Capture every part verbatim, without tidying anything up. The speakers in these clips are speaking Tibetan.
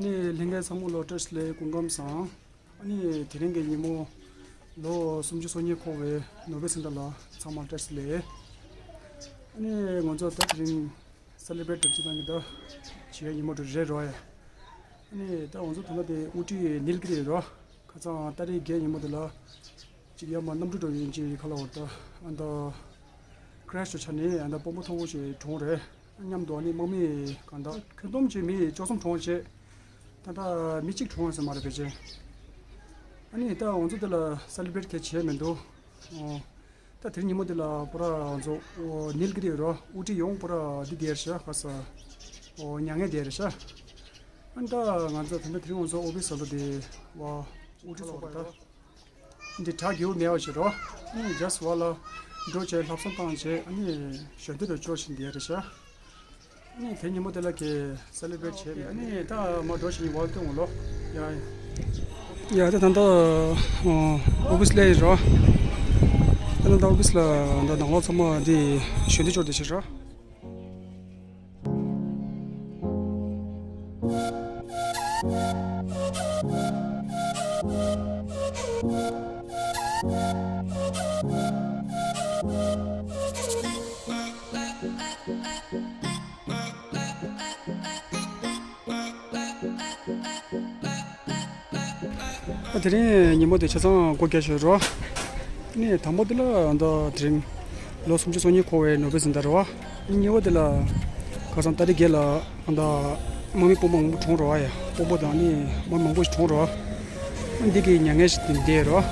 ནི་ལྷན་རྒྱས་ཚང་མ་ལ་བཀྲ་ཤིས་བདེ་ལེགས། སྐུ་ཁམས་བཟང་། ཨ་ནི་དེ་རིང་གི་ཉིན་མོ་ལོ་སུམ་ཅུ་སོ་གཉིས་འཁོར་བའི་ནོ་བེལ་གཟེངས་རྟགས་ལ་ཚང་མ་བཀྲ་ཤིས་བདེ་ལེགས། ཨ་ནི་ང་ཚོ་ད་དེ་རིང་སེ་ལེ་བྷ་རེཊ་འདྲ་ཅིག་བཏང་གི་འདུག་བྱེད་ཡ་ཉིན་མོ་འདྲ་རེད་རོ་ཡ། ཨ་ནི་ད་ང་ཚོ་ད་ལྟ་དེ་དབུ་ཁྲིད་ནིལ་གྱི་རེད་རོ། ཁ་སང་ཏ་རིག་བརྒྱད་ཉིན་མོ་དེ་ལ་གཅིག་ཡར་མར་གནམ་གྲུ་འགྲོ་ཡིན་གཅིག་ཁ་ལ་བར་ད་ཨ་ད་ཀྲེ་ཤི་ཆགས་ནས་ཨ་ད་དཔོན་པོ་མཐོ་བོ་ཞིག་གྲོངས་རེད། མཉམ་དུ་ཨ་ནི་དམག་མི་གང་ད་ཁྱོན་བསྡོམས་ཀྱིས་མི་བཅུ་གསུམ་གྲོངས་བྱས། ད་ལྟ་མི་གཅིག་གྲོངས་ཟེར་མ་རེད་ཕལ་ཆེར། ཨ་ནི་ད་ང་ཚོ་དེ་ལ་སེ་ལེ་བྷ་རེཊ་གང་བྱས་མི་འདུག་ཨོ། ད་དེ་རིང་ཉིན་མོ་འདི་ལ་པུ་ར་ང་ཚོ་ཨོ་ནིལ་གྱི་རེད་རོ། དབུ་ཁྲིད་ཡོངས་པུ་ར་འདི་བསྡད་རེད་ཤག་ཁ་ས་ཨོ་མྱ་ངན་བསྡད་རེད་ཤག་ཨ་ནི་ད་ང་ཚོ་ད་ལྟ་དེ་རིང་ང་ཚོ་ཨོ་ཕི་སི་ལ་དེ་བ་དབུ་ཁྲིད་ཚོགས་པ་རེད་ད། འདི་གྲ་རྒྱས་མེད་པ་ཞིག་རོ། ཨ་ནི་ཇ་སི་ཝ་ལ་འགྲོ་བྱས་ལྷ་བསང་བཏང་བྱས་ཨ་ནི་གཞོན་དུས་རུ་ཅོ་ཞིག་བསྡད་རེད་ཤག་ཨ་ནི་དེ་ཉིན་མོ་དེ་ལ་གི་སེ་ལེ་བྷ་རེཊ་བྱས་ནས་ཨ་ནི་ད་མ་འགྲོ་ཞིག་ཝལ་ཏུ་ངོ་ལོ་ཡ། ཡ་ད་ད་ད་ཨོ་ཕི་སི་ལ་ཡིན་རོ། ད་ད་ད་ཨོ་ཕི་སི་ལ་ད་ནང་ལོགས་ཚང་མ་འདི་གཞོན་དུས་ཅོ་བསྡད་ཞིག་རོ། ཨ་དེ་རིང་ཉིན་མོ་དེ་ཆ་ཚང་སྒོ་རྒྱག་ཞོར་རོ། ནས་དང་པོ་དེ་ལ་ཨ་ད་དེ་རིང་ལོ་སུམ་ཅུ་སོ་གཉིས་འཁོར་བའི་ནོ་བེལ་གཟེངས་རྟགས་རེད་བ། གཉིས་པ་དེ་ལ་ཁ་སང་ཏ་རིག་བརྒྱད་ལ་ཨ་ད་དམག་མི་དཔོན་པོ་མང་པོ་གྲོངས་རེད་བ་ཡ། དཔོན་པོ་དང་ནི་དམག་མི་མང་པོ་ཞིག་གྲོངས་རེད་བ། ཨ་འདི་གི་མྱ་ངན་ཞིག་དེ་འདས་རེད་བ།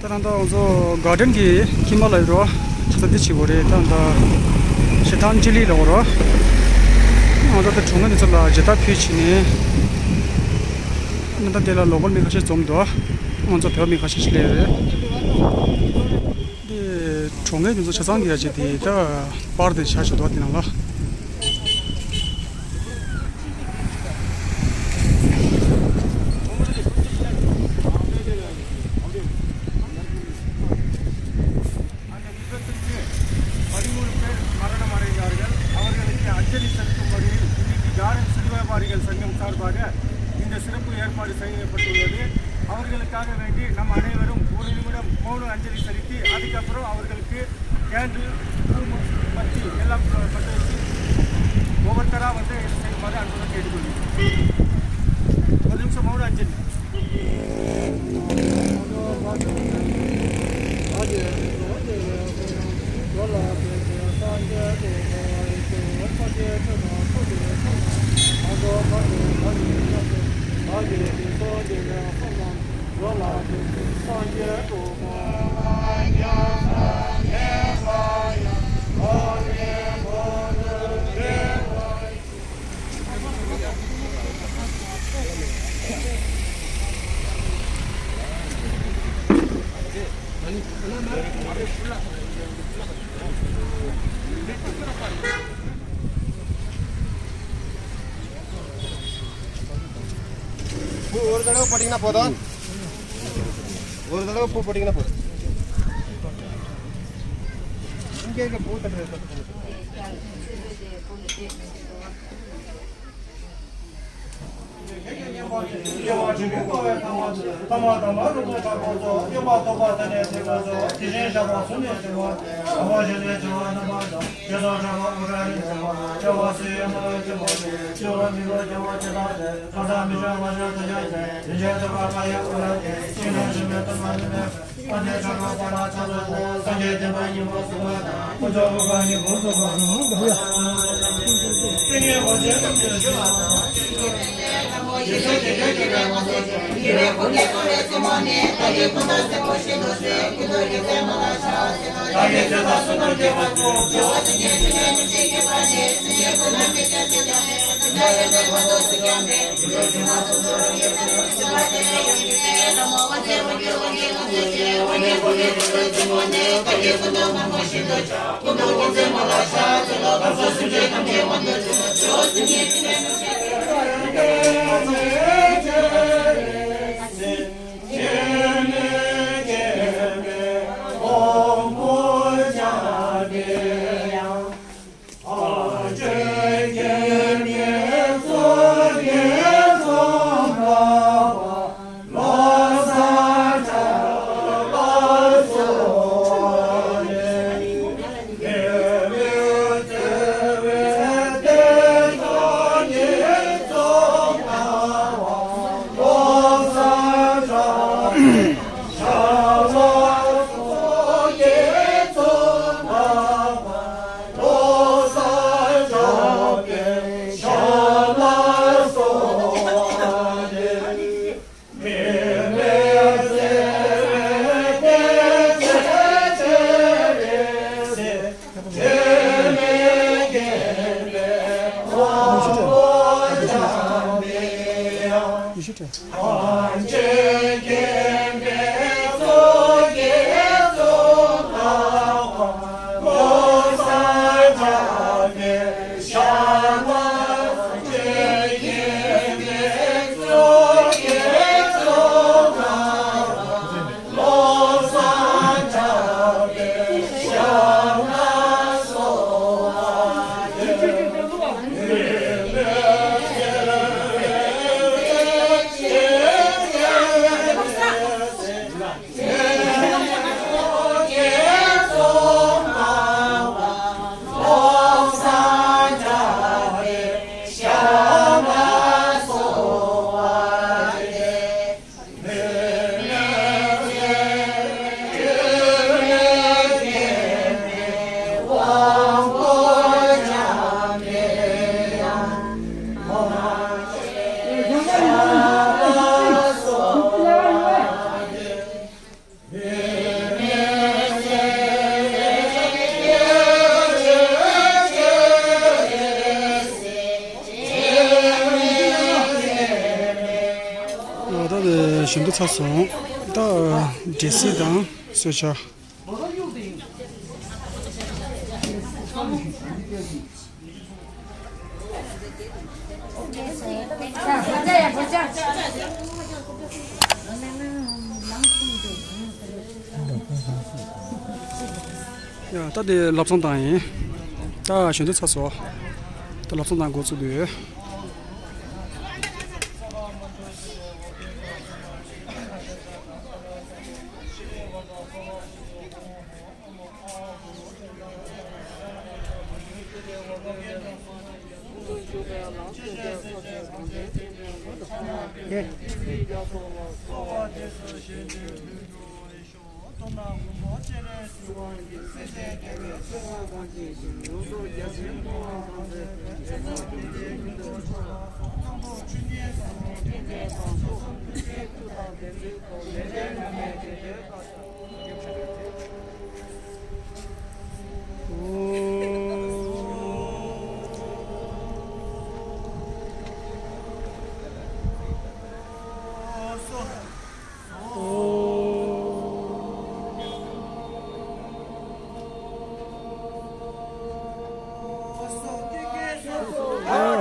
ད་ད་ལྟ་ང་ཚོ་གར་ཌེན་གྱི་དཀྱིལ་མ་ལ་ཡོད་རེད་བ། ཆ་ཚང་འདི་བྱེད་དགོས་རེད། ད་ད་ཞེ་ཐང་ཅི་ལི་ལ་འོ་རེད་བ། ང་ཚོ་ད་གྲོང་ཁྱེར་འདི་ཚོ་ལ་མཇལ་དར་ཕུལ་བྱས་ནས་ད་ལྟ་དེ་ལ་ལོ་ཀལ་མི་ཁ་ཤས་འཛོམས་འདུག་ང་ཚོ་བོད་མི་ཁ་ཤས་ཤིག་སླེབས་ཡོད་རེད། འདི་གྲོང་ཁྱེར་འདི་ཚོ་ཆ་ཚང་གི་ཡ་ཅིག་དེ་ད་པར་དེ་ཆ་ཞིག་འདུག་དེ་ནང་ལ། அந்த யுத்தத்தின் கீழ் பதிமூணு பேர் மரணம் அடைந்தார்கள். அவர்களுக்கு அஞ்சலி செலுத்தும் வகையில் இன்னைக்கு ஜாரன் சிறு வியாபாரிகள் சங்கம் சார்பாக இந்த சிறப்பு ஏற்பாடு செய்யப்பட்டுள்ளது. அவர்களுக்காக வேண்டி நம் அனைவரும் ஒரு நிமிடம் மௌன அஞ்சலி செலுத்தி, அதுக்கப்புறம் அவர்களுக்கு கேண்டில், தூபம், பத்தி எல்லாம் ப-, பற்ற வச்சு ஒவ்வொருத்தரா வந்து இதை செய்யுமாறு அன்புடன் கேட்டுக்கொள்கிறேன். ஒரு நிமிஷம் மௌன அஞ்சலி. ஒரு தடவை போட்டீங்கன்னா போதும். ஒரு தடவை பூ போட்டீங்கன்னா போதும். இங்கே இருக்க பூ தட்டுறது. ད་ད་ཞུ་འདི་ཚར་སོང་། ད་འབྲས་སིལ་དང་གསོལ་ཇ། ཡ། ད་དེ་བླ་བཙང་བཏང་ཡིན། ད་ཞུ་འདི་ཚར་སོང་། ད་བླ་བཙང་བཏང་འགོ་བཙུགས་འདོད་ཡོད།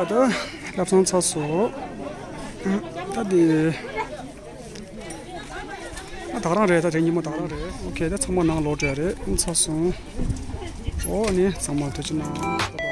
ད་བླ་བཙང་ཚར་སོང་། ད་དེ། ཨ། ད་ག་རང་རེད། ད་དེ་ཉིན་མོ་ད་ག་རང་རེད། ཨོ་ཁེ། ད་ཚང་མ་ནང་ལོག་འགྲོ་ཡ་རེད། ཨང་། ཚར་སོང་། ཨོ་ནི་ཚང་མ་ཐུགས་རྗེ་གནང་།